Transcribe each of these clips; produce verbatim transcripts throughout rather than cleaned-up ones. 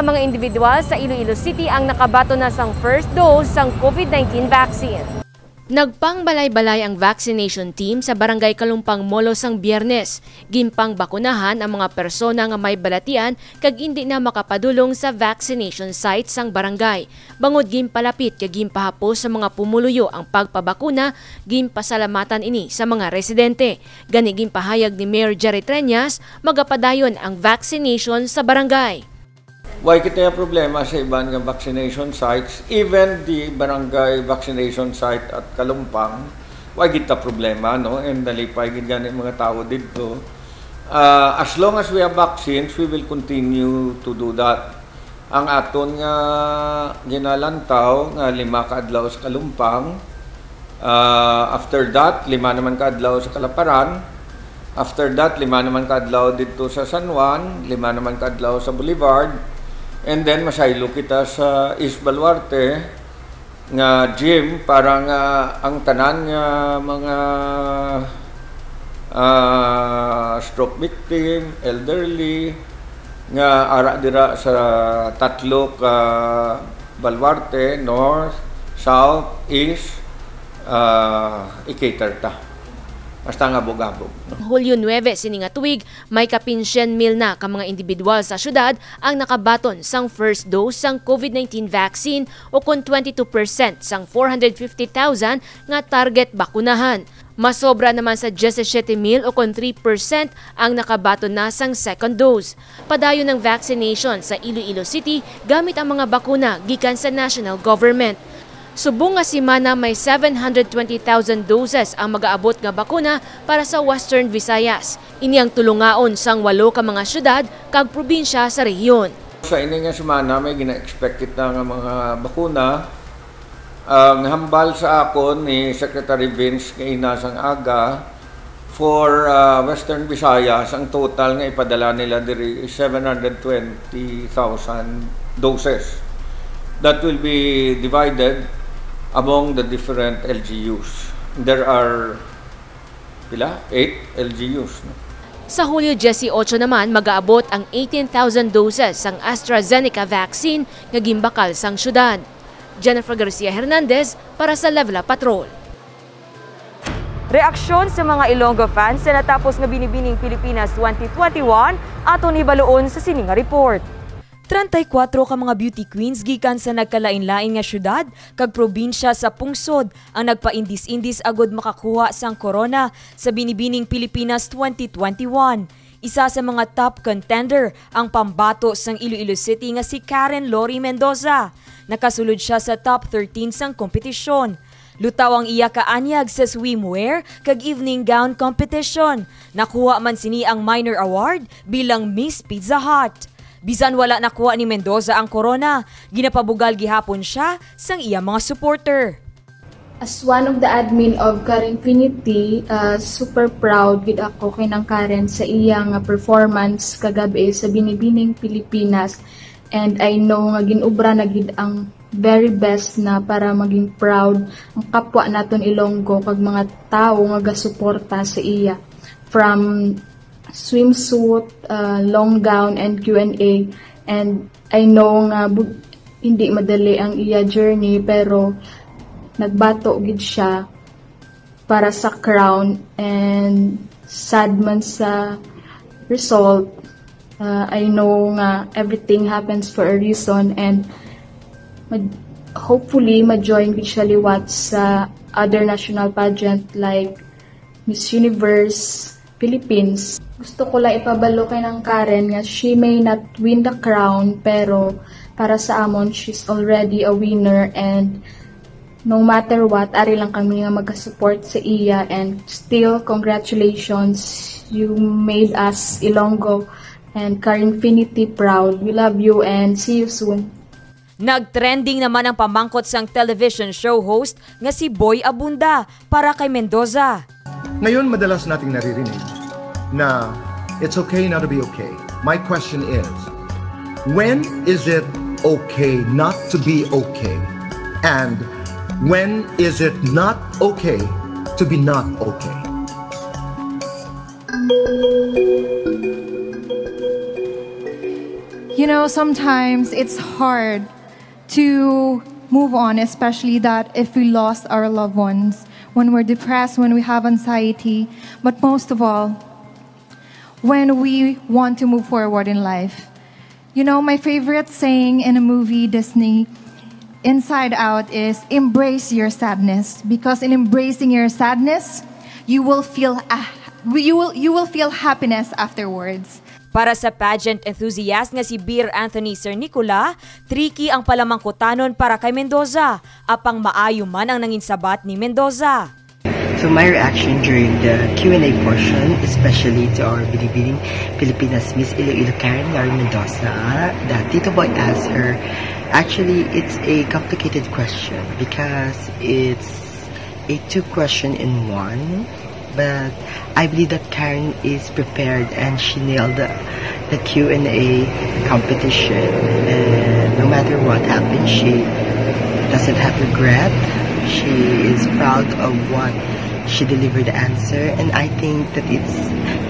Mga individual sa Iloilo City ang nakabaton na sang first dose sang COVID nineteen vaccine. Nagpangbalay-balay ang vaccination team sa Barangay Kalumpang Molo sang Biyernes. Ginpangbakunahan ang mga persona nga may balatian kag indi na makapadulong sa vaccination site sang barangay, bangod ginpalapit kag ginpahapos sa mga pumuluyo ang pagpabakuna. Ginpasalamatan ini sa mga residente. Gani, ginpahayag ni Mayor Jerry Treñas, magapadayon ang vaccination sa barangay. Why kita problema sa iban nga vaccination sites, even the barangay vaccination site at Kalumpang, why kita problema, no? And nalipay gid gani mga tao didto. Ah, as long as we have vaccines, we will continue to do that. Ang aton nga ginalantaw nga lima ka adlaw sa Kalumpang, ah, after that, lima naman ka adlaw sa Kalaparan, after that, lima naman ka adlaw didto sa San Juan, lima naman ka adlaw sa Boulevard, and then masaylo kita sa East Baluarte nga gym para nga ang tanan nga mga, ah, stroke victim, elderly, nga ara dira sa tatlo ka baluarte, north, south, east, ah, i-cater ta. Basta nga abog-abog, no? Hulyo nuebe sini nga tuig, may kapin syen mil na ka mga individual sa syudad ang nakabaton sang first dose sang COVID nineteen vaccine, o kon twenty-two percent sang four hundred fifty thousand nga target bakunahan. Masobra naman sa diyesisiyete mil, o kon three percent, ang nakabaton na sang second dose. Padayon ang vaccination sa Iloilo City gamit ang mga bakuna gikan sa national government. Subong nga semana, may seven hundred twenty thousand doses ang magaabot nga bakuna para sa Western Visayas. Ini ang tulongaon sang walo ka mga syudad kag probinsya sa rehiyon. Sa ini nga semana, may gina-expect kita nga mga bakuna. Ang hambal sa akon ni Secretary Vince kaina sang aga, for, ah, Western Visayas, ang total nga ipadala nila diri is seven hundred twenty thousand doses. That will be divided among the different L G Us. There are, pila? Eight L G Us, no? Sa Hulyo diyesiyotso naman, magaabot ang eighteen thousand doses sang AstraZeneca vaccine nga ginbakal sang syudad. Jennifer Garcia Hernandez para sa Level Up Patrol. Reaksyon sa mga Ilonggo fans sa natapos nga Binibining Pilipinas twenty twenty-one, aton hibaluon sa sini nga report. Treinta y cuatro ka mga beauty queens gikan sa nagkalain-lain nga syudad kag probinsya sa pungsod ang nagpaindis-indis agud makakuha sang korona sa Binibining Pilipinas twenty twenty-one. Isa sa mga top contender ang pambato sang Iloilo City nga si Karen Lori Mendoza. Nakasulod sia sa top thirteen sang kompetisyon. Lutaw ang iya kaanyag sa swimwear kag evening gown competition. Nakuha man sini ang minor award bilang Miss Pizza Hut. Bisan wala nakuha ni Mendoza ang korona, ginapabugal gihapon sia sang iya mga supporter. As one of the admin of Karinfinity, uh, super proud gid ako kay Nang Karen sa iya nga performance kagab-i sa Binibining Pilipinas. And I know nga gin-ubra na gid ang very best na para maging proud ang kapwa naton Ilonggo kag mga tawo nga gasuporta sa iya. From swimsuit, uh, long gown, and Q and A. And I know nga bu-, hindi madali ang iya journey, pero nagbato gid siya para sa crown, and sad man sa result. Uh, I know nga everything happens for a reason, and ma-, hopefully ma-join gid siya liwat sa other national pageant like Miss Universe Philippines. Gusto ko lang ipabalo kay Nang Karen nga she may not win the crown, pero para sa amon, she's already a winner, and no matter what, ari lang kami nga magasupport sa iya, and still, congratulations, you made us Ilonggo and Karinfinity proud. We love you and see you soon. Nag-trending naman ang pamangkot sang television show host nga si Boy Abunda para kay Mendoza. Ngayon, madalas nating naririnig na it's okay not to be okay. My question is, when is it okay not to be okay? And when is it not okay to be not okay? You know, sometimes it's hard to move on, especially that if we lost our loved ones, when we're depressed, when we have anxiety, but most of all, when we want to move forward in life. You know, my favorite saying in a movie, Disney, Inside Out, is embrace your sadness, because in embracing your sadness, you will feel ah, you will you will feel happiness afterwards. Para sa pageant enthusiast nga si Beer Anthony Sir Nicola, tricky ang palamangkutanon para kay Mendoza, apang maayo man ang nanginsabat ni Mendoza. So my reaction during the Q and A portion, especially to our Binibining Pilipinas Miss Iloilo Karen Lauren Mendoza, that Tito Boy asked her, actually, it's a complicated question because it's a two question in one. But I believe that Karen is prepared and she nailed the, the Q and A competition. And no matter what happened, she doesn't have regret. She is proud of what she delivered the answer. And I think that it's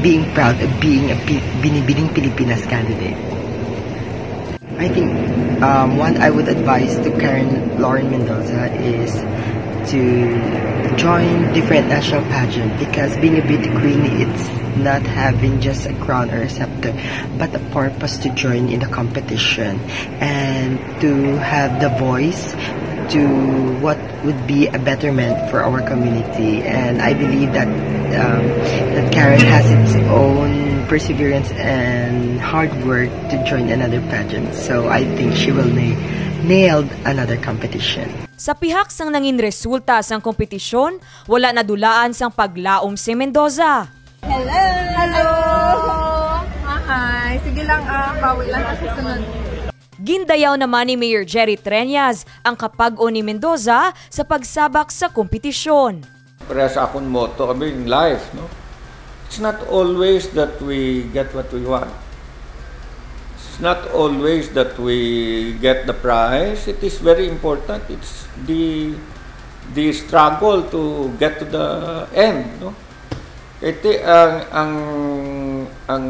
being proud of being a Pi- Binibining Pilipinas candidate. I think um, what I would advise to Karen Lauren Mendoza is to join different national pageant because being a beauty queen, it's not having just a crown or a scepter, but a purpose to join in the competition and to have the voice to what would be a betterment for our community. And I believe that um, that Karen has its own perseverance and hard work to join another pageant. So I think she will na- nailed another competition. Sa pihak sang nangin resulta sang kompetisyon, wala nadulaan sang paglaom si Mendoza. Hello! Hello! Hi! Sige lang, ah, bawi lang sa sunod. Gindayaw naman ni Mayor Jerry Treñas ang kapag-o ni Mendoza sa pagsabak sa kompetisyon. Para sa akon motto, I mean, life, no? It's not always that we get what we want. It's not always that we get the prize. It is very important. It's the the struggle to get to the end, no? Iti ang ang ang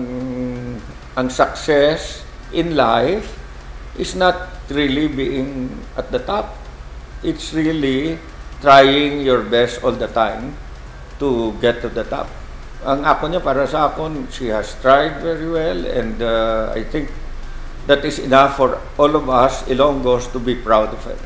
ang success in life is not really being at the top. It's really trying your best all the time to get to the top. Ang ako niya, para sa akon, she has tried very well, and uh, I think that is enough for all of us Ilonggos to be proud of her.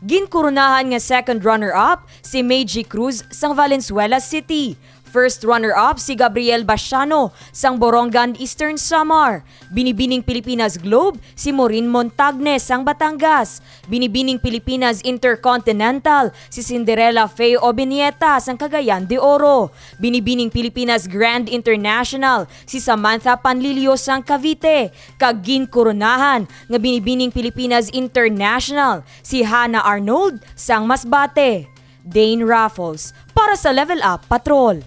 Ginkoronahan nga second runner-up si Meiji Cruz sang Valenzuela City. First runner-up si Gabriel Basiano sang Borongan, Eastern Samar. Binibining Pilipinas Globe si Maureen Montagne sang Batangas. Binibining Pilipinas Intercontinental si Cinderella Faye Obinieta sang Cagayan de Oro. Binibining Pilipinas Grand International si Samantha Panlilio sang Cavite. Kag ginkoronahan nga Binibining Pilipinas International si Hannah Arnold sang Masbate. Dane Raffles para sa Level Up Patrol.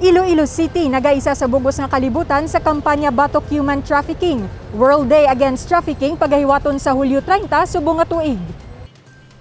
Iloilo City nagaisa sa bug-os nga kalibutan sa kampanya batok human trafficking. World Day Against Trafficking pagahiwaton sa Hulyo treinta subong nga tuig.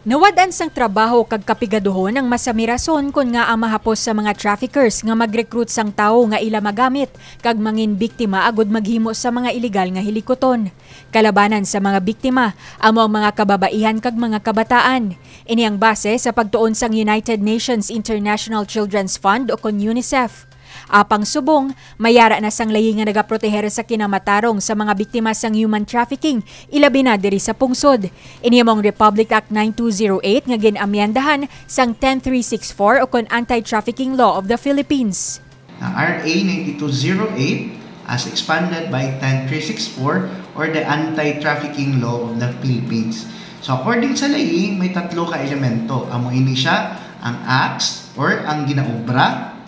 Nawad-an sang trabaho kag kapigaduhon ang masamirason kon ngaa mahapos sa mga traffickers nga mag-recruit sang tawo nga ila magamit kag mangin biktima agud maghimo sa mga iligal nga hilikuton. Kalabanan sa mga biktima amo ang mga kababaihan kag mga kabataan. Ini ang base sa pagtuon sang United Nations International Children's Fund o kon UNICEF. Apang subong, may ara na sang layi nga nagaproteher sa kinamatarong sa mga biktima sang human trafficking, ilabi na diri sa pungsod. Ini amo ang Republic Act nine two zero eight nga gin-amyendahan sang ten three six four o kon Anti-Trafficking Law of the Philippines. Ang R A ninety-two zero eight as expanded by ten three six four or the Anti-Trafficking Law of the Philippines. So, according sa layi, may tatlo ka elemento. Amo ini siya, ang acts or ang ginaobra,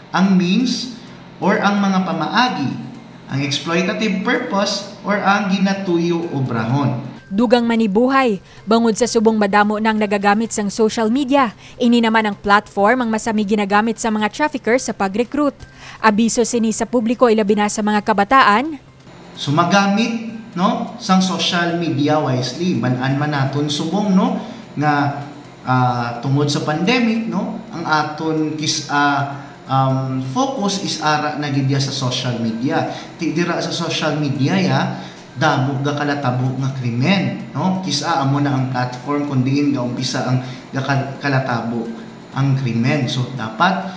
ang means or ang mga pamaagi, ang exploitative purpose or ang ginatuyo obrahon. Dugang man ni buhay, bangod sa subong madamo na ang nagagamit sang social media, ini naman ang platform ang masami ginagamit sa mga trafficker sa pag-recruit. Abiso sini sa publiko, ilabi na sa mga kabataan. So magamit, no, sang social media wisely. Ban-an man naton subong, no, nga ah, tungod sa pandemic, no, ang aton kis ah, um, focus is ara na gid ya sa social media. Ti dira sa social media ya, Damo gakalatabo nga krimen, no? Kis-a amo na ang platform kung diin gaumpisa ang gakal-, kalatabo ang krimen. So, dapat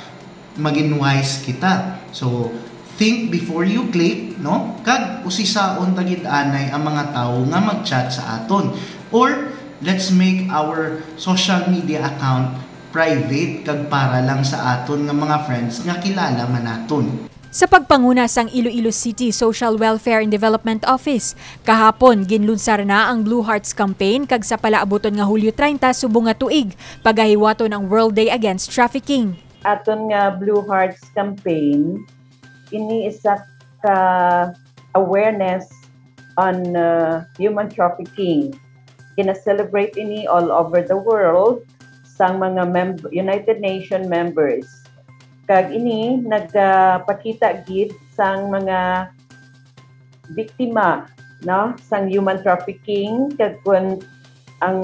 maging wise kita. So, think before you click, no? Kag usisaon ta gid anay ang mga tawo nga mag-chat sa aton. Or, let's make our social media account private kag para lang sa aton nga mga friends nga kilala man naton. Sa pagpanguna sang Iloilo City Social Welfare and Development Office, kahapon ginlunsar na ang Blue Hearts Campaign, kag sa palaabuton nga Hulyo treinta subong nga tuig, pagahiwaton ang World Day Against Trafficking. Aton nga Blue Hearts Campaign, ini isa ka awareness on, uh, human trafficking. Gina-celebrate ini all over the world sang mga mem-, United Nation members. Kag ini nagapakita gid sang mga biktima, no, sang human trafficking, kag kun ang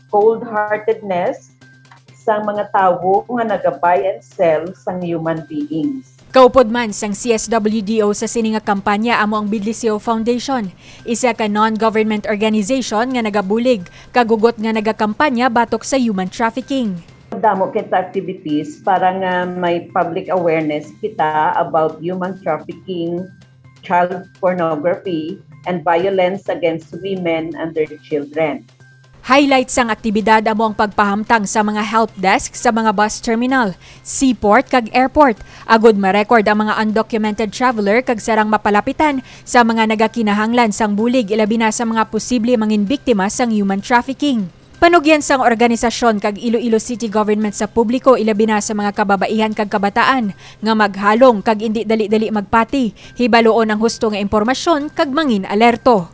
cold-heartedness sang mga tawo nga naga-buy and sell sang human beings. Kaupod man sang C S W D O sa sini nga kampanya amo ang Bidlisio Foundation, isa ka non-government organization nga nagabulig kag hugot nga nagakampanya batok sa human trafficking. Damo kita activities para nga may public awareness kita about human trafficking, child pornography, and violence against women and their children. Highlight sang aktibidad amo ang pagpahamtang sa mga help desk sa mga bus terminal, seaport, kag airport, agud ma-record ang mga undocumented traveler kag sarang mapalapitan sa mga nagakinahanglan sang bulig, ilabi na sa mga posible mangin biktima sang human trafficking. Panugyan sang organisasyon kag Iloilo City Government sa publiko, ilabi na sa mga kababaihan kag kabataan, nga maghalong kag indi dali-dali magpati, hibaluon ang husto nga impormasyon, kag mangin alerto.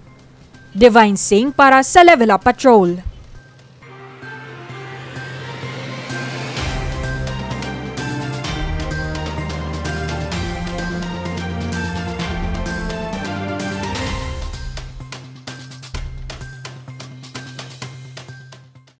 Divine Singh para sa Level Up Patrol.